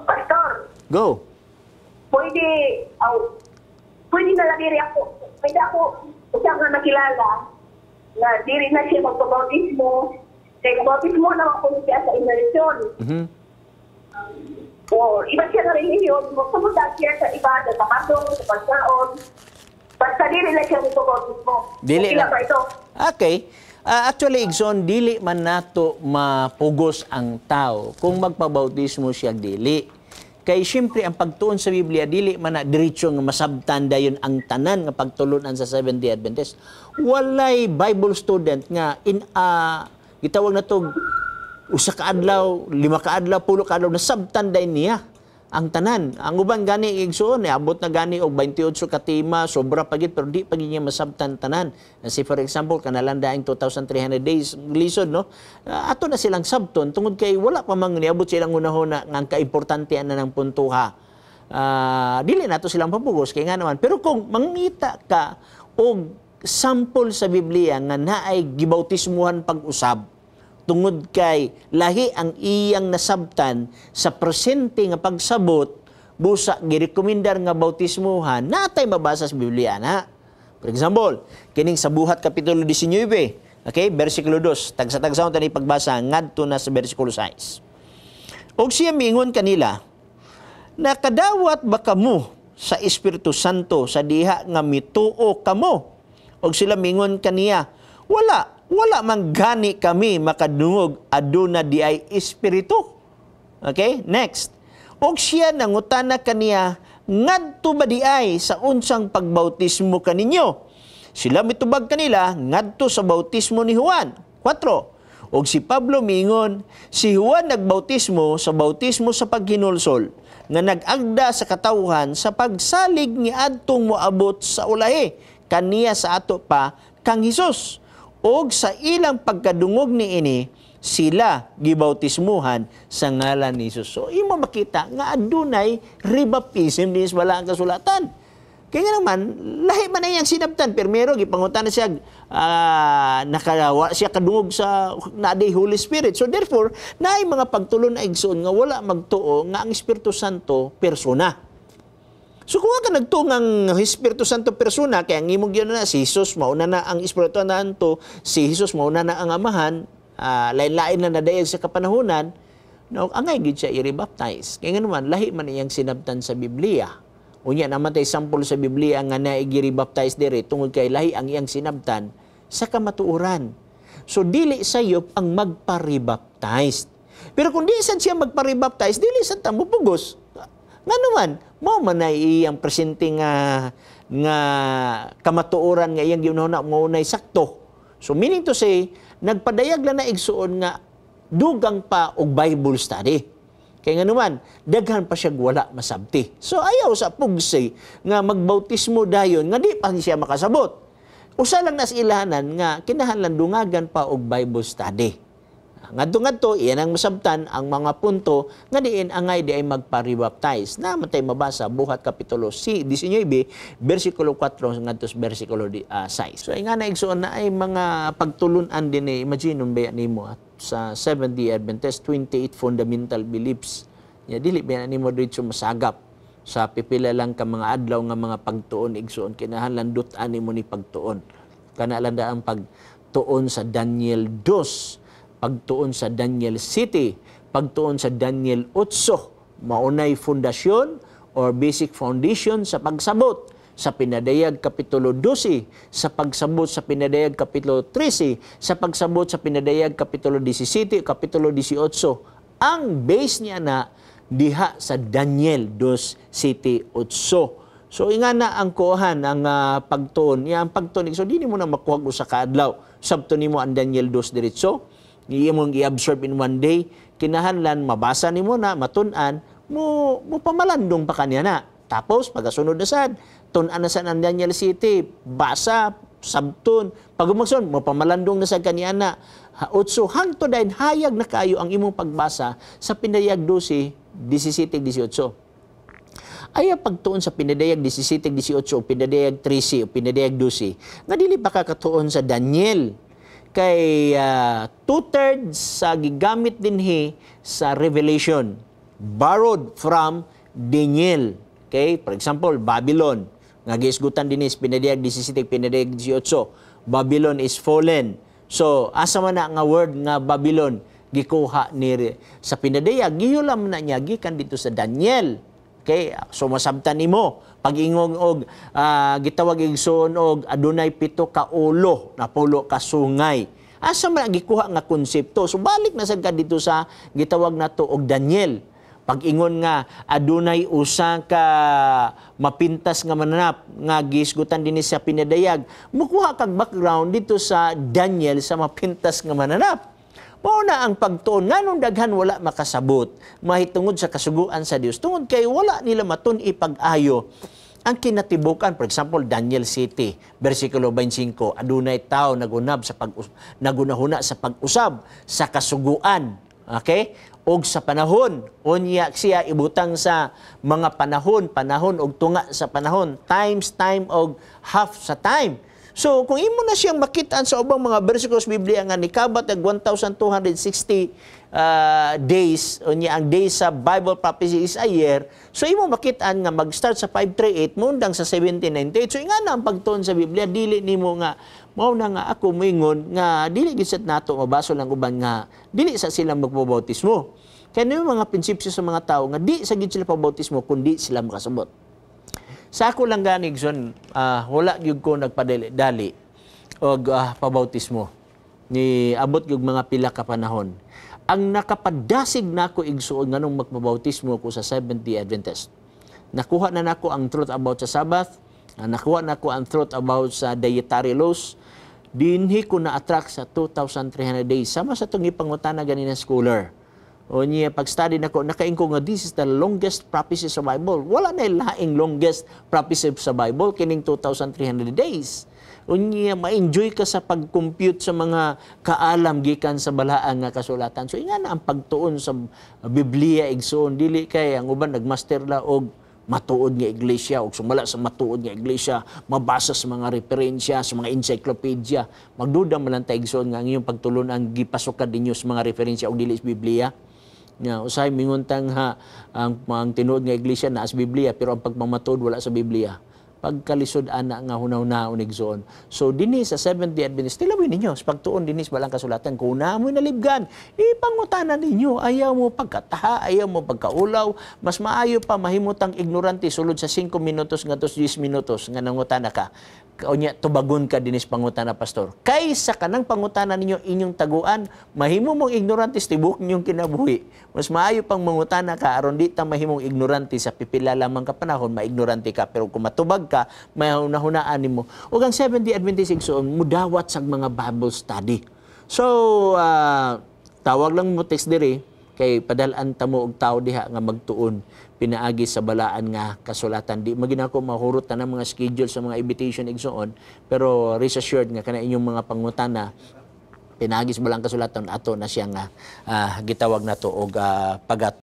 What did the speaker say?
Pastor, Go. Pwede, aw, pwede na lang diri ako, pwede ako, usa nga nakilala, na diri na siya magpabautismo, kay bautismo na ako siya sa immersion. O, iba siya na relihiyon, magpumunta siya sa iba, sa takadong, sa pagkaon. Basta diri na siya magpabautismo. Dili Okay lang. Ba ito? Okay. Actually, igsoon, dili man nato mapugos ang tao kung magpabautismo siya dili. Kay siyempre ang pagtuon sa Biblia dili man na diretso nga masabtan dayon ang tanan nga pagtulunan sa Seventh-day Adventist. Walay Bible student nga in a gitawag na to usa ka adlaw, 5 ka adlaw, 10 ka adlaw nasabtan dayon niya ang tanan. Ang uban gani, igsoon, abot na gani og 28 ka tema, sobra pa gid, pero di pa gid niya masabtan tanan. Si for example, kanalang daing 2300 days lisod, no? Ato na silang sabton tungod kay wala pa man niabot silang hunahuna nga ang kaimportante ana ng puntuha. Dili nato silang papugos kay nga naman. Pero kung mangita ka og sample sa Biblia nga naay gibautismuhan pag-usab tungod kay lahi ang iyang nasabtan sa presente nga pagsabot, busa girekomendar nga bautismuhan, natay mabasa sa Biblia na. For example, kining sa Buhat kapitulo 19, okay, versikulo 2, tagsa-tagsa tani pagbasa ngadto na sa versikulo 6. Og siya miingon kanila, "Nakadawat ba kamo sa Espiritu Santo sa diha nga mituo kamo?" Og sila mingon kaniya, "Wala, wala man gani kami makadungog aduna di ay Espiritu." Okay, next. Og siya nangutana kaniya, "Ngadto ba di ay sa unsang pagbautismo kaninyo?" Sila mitubag kanila, "Ngadto sa bautismo ni Juan." 4. Og si Pablo miingon, "Si Juan nagbautismo sa bautismo sa paghinulsol, nga nag-agda sa katawhan sa pagsalig ni adtong moabot sa ulahi, kaniya sa ato pa kang Hesus." Og sa ilang pagkadungog niini, sila gibautismuhan sa ngalan ni Jesus. So, imo makita nga adunay rebaptism din sa Balaang Kasulatan. Kaya nga naman, lahi man na iyang sinabtan. Primero, gipangutan na siya, nakawa siya kadungog sa naday Holy Spirit. So therefore, naay mga pagtulon na, igsoon, nga wala magtuo nga ang Espiritu Santo persona. So kung ka nagtuo ang Espiritu Santo persona, kaya ang imong gyud na si Jesus mauna na ang Espiritu Santo, si Jesus mauna na ang Amahan, lain-lain na nadayag sa kapanahunan, no, angay gid siya i-rebaptize. Kaya nga naman, lahi man iyang sinabtan sa Biblia. Unya naman tay sample sa Biblia nga naigi-rebaptize dire tungod kay lahi ang iyang sinabtan sa kamatuoran. So dili sayop ang magpa-rebaptize. Pero kung di sad siya magpa-rebaptize, dili sad ta mopugos. Nga naman, mao man na iyang presente nga nga kamatuoran nga iyang ginahuna mo unay sakto. So meaning to say, nagpadayag lang na, igsuon, nga dugang pa og Bible study. Kaya nga naman, daghan pa siya wala masabti. So ayaw sa pugsi nga magbautismo dayon nga di pa siya makasabot. Usa lang nas ilahanan nga kinahanglan dungagan pa og Bible study. Ngadto-ngadto, iyan ang masabtan ang mga punto nga diin angay di ay magpa-rebaptize. Na matay mabasa Buhat kapitulo si 19 versikulo 4 ngadto sa versikulo 6. So ay nga na, igsuon, na ay mga pagtulunan din eh, imagine ba nimo at sa Seventh-day Adventist 28 fundamental beliefs. Ya dili ba nimo diretso masagap sa pipila lang ka mga adlaw nga mga pagtuon, igsuon? Kinahanglan dut-an nimo ni pagtuon. Kana lang da ang pagtuon sa Daniel 2, pagtuon sa Daniel 7, pagtuon sa Daniel 8, maunay fundasyon or basic foundation sa pagsabot sa Pinadayag Kapitulo 12, sa pagsabot sa Pinadayag Kapitulo 13, sa pagsabot sa Pinadayag Kapitulo 17, Kapitulo 18. Ang base niya na diha sa Daniel 2, 7, 8. So inga na ang kuhan ang pagtuon, iya ang pagtuon. So di nimo na makuha usa ka adlaw. Sabto nimo ang Daniel 2 diretso, imong i-absorb in one day, kinahanglan mabasa nimo na, matun-an, mo mo pamalandong pa kaniya na. Tapos pagkasunod na sad, tun-an na sad ang Daniel 7, basa, sabton, pag umagson, mo pamalandong na sad kaniya na. Otso, hangtod dayon hayag na kayo ang imong pagbasa sa Pinadayag 12, 17, 18. Ay pagtuon sa Pinadayag 17, 18 o Pinadayag 13 o Pinadayag 12, nga dili pa kakatuon sa Daniel kay two-thirds sa gigamit dinhi sa Revelation. Borrowed from Daniel. Okay? For example, Babylon. Nga giisgutan dinhi sa Pinadayag 17, Pinadayag 18. Babylon is fallen. So, asa man na nga word nga Babylon gikuha ni sa Pinadayag? Gihulam na niya gikan dito sa Daniel. Okay? So masabtan nimo pag-ingong og gitawag, igsoon, og adunay pito ka ulo, napulo ka sungay. Asa man ang gikuha nga konsepto? So balik na sad ka dito sa gitawag nato og Daniel. Pag-ingon nga adunay usa ka mapintas nga mananap nga gisgutan dinhi sa Pinadayag, mukuha kag background dito sa Daniel sa mapintas nga mananap. Mao na ang pagtuon nganong daghan wala makasabot mahitungod sa kasuguan sa Dios, tungod kay wala nila matun-i pag-ayo ang kinatibukan. For example, Daniel 7, versikulo 25, adunay tao nagunab sa pag nagunahuna sa pag-usab sa kasuguan. Okay? Og sa panahon, unya siya ibutang sa mga panahon, panahon og tunga sa panahon, times, time og half sa time. So, kung imo na siyang makitaan sa ubang mga bersikulos Biblia nga nikabat og 1,260 days, unya ang days sa Bible prophecy is a year, so imo makitaan nga mag-start sa 538, moundang sa 1798. So, nga na ang pagtuon sa Biblia, dili nimo nga mao na nga ako moingon nga dili gid sad nato mabasol ang uban nga dili sa sila magpabautismo. Kaya yung mga prinsipyo sa mga tao nga di sa gid sila pabautismo kundi sila makasabot. Sa ako lang gani, Igsoon, wala gyud ko nagpadali og pabautismo. Ni abot gyud mga pila ka panahon. Ang nakapadasig nako, igsuon, nganong magpabautismo ko sa Seventh-day Adventist. Nakuha na nako ang truth about sa Sabbath, nakuha nako ang truth about sa dietary laws, dinhi ko na-attract sa 2,300 days. Sama sa itong ipangutana ganina, scholar. O niya, pag-study nako, nakaingon ko nga this is the longest prophecy sa Bible. Wala na laing longest prophecy sa Bible, kining 2,300 days. O niya, ma-enjoy ka sa pag-compute sa mga kaalam gikan sa balaan nga kasulatan. So, inga na ang pagtuon sa Biblia, igsoon. Dili kay ang uban nagmaster la og matuod nga iglesia og sumala sa matuod nga iglesia, mabasa sa mga referensya sa mga encyclopedia. Magduda man lang ta, igsoon, nga ang iyong pagtulunan gipasukad ninyo sa mga referensya og dili sa Biblia. Nga usahay mingon tang ha, ang tinuod nga iglesia naa sa Biblia pero ang pagmamatuod wala sa Biblia. Pagkalisod ana nga hunaw-hunaon, igsoon. So dinhi sa Seventh-day Adventist, tilawin ninyo sa pagtuon dinhi sa balang kasulatan. Kung naa mo'y nalibgan, ipangutana ninyo. Ayaw mo pagkataha, ayaw mo pagkaulaw. Mas maayo pa mahimutang ignorante sulod sa 5 minutos ngadto sa 10 minutos nga nangutana ka. Unya tubagon ka dinhi sa pangutana, pastor. Kaysa kanang pangutana ninyo inyong taguan, mahimo mong ignorante sa tibuok ninyong kinabuhi. Mas maayo pang mangutana ka aron di ta mahimong ignorante sa pipila lamang ka panahon, maignorante ka, pero kung matubag ka, mahunahunaan nimo. Ug ang Seventh-day Adventist, igsoon, mudawat sa mga Bible study. So, tawag lang mo, text diri kay padal-an ta mo og tao diha nga magtuon pinaagi sa balaan nga kasulatan. Di magina ko mahurot na ng mga schedule sa mga invitation, igsoon, pero rest assured nga kana inyong mga pangutana pinaagi sa balaan kasulatan, ato na siya nga gitawag nato og pagat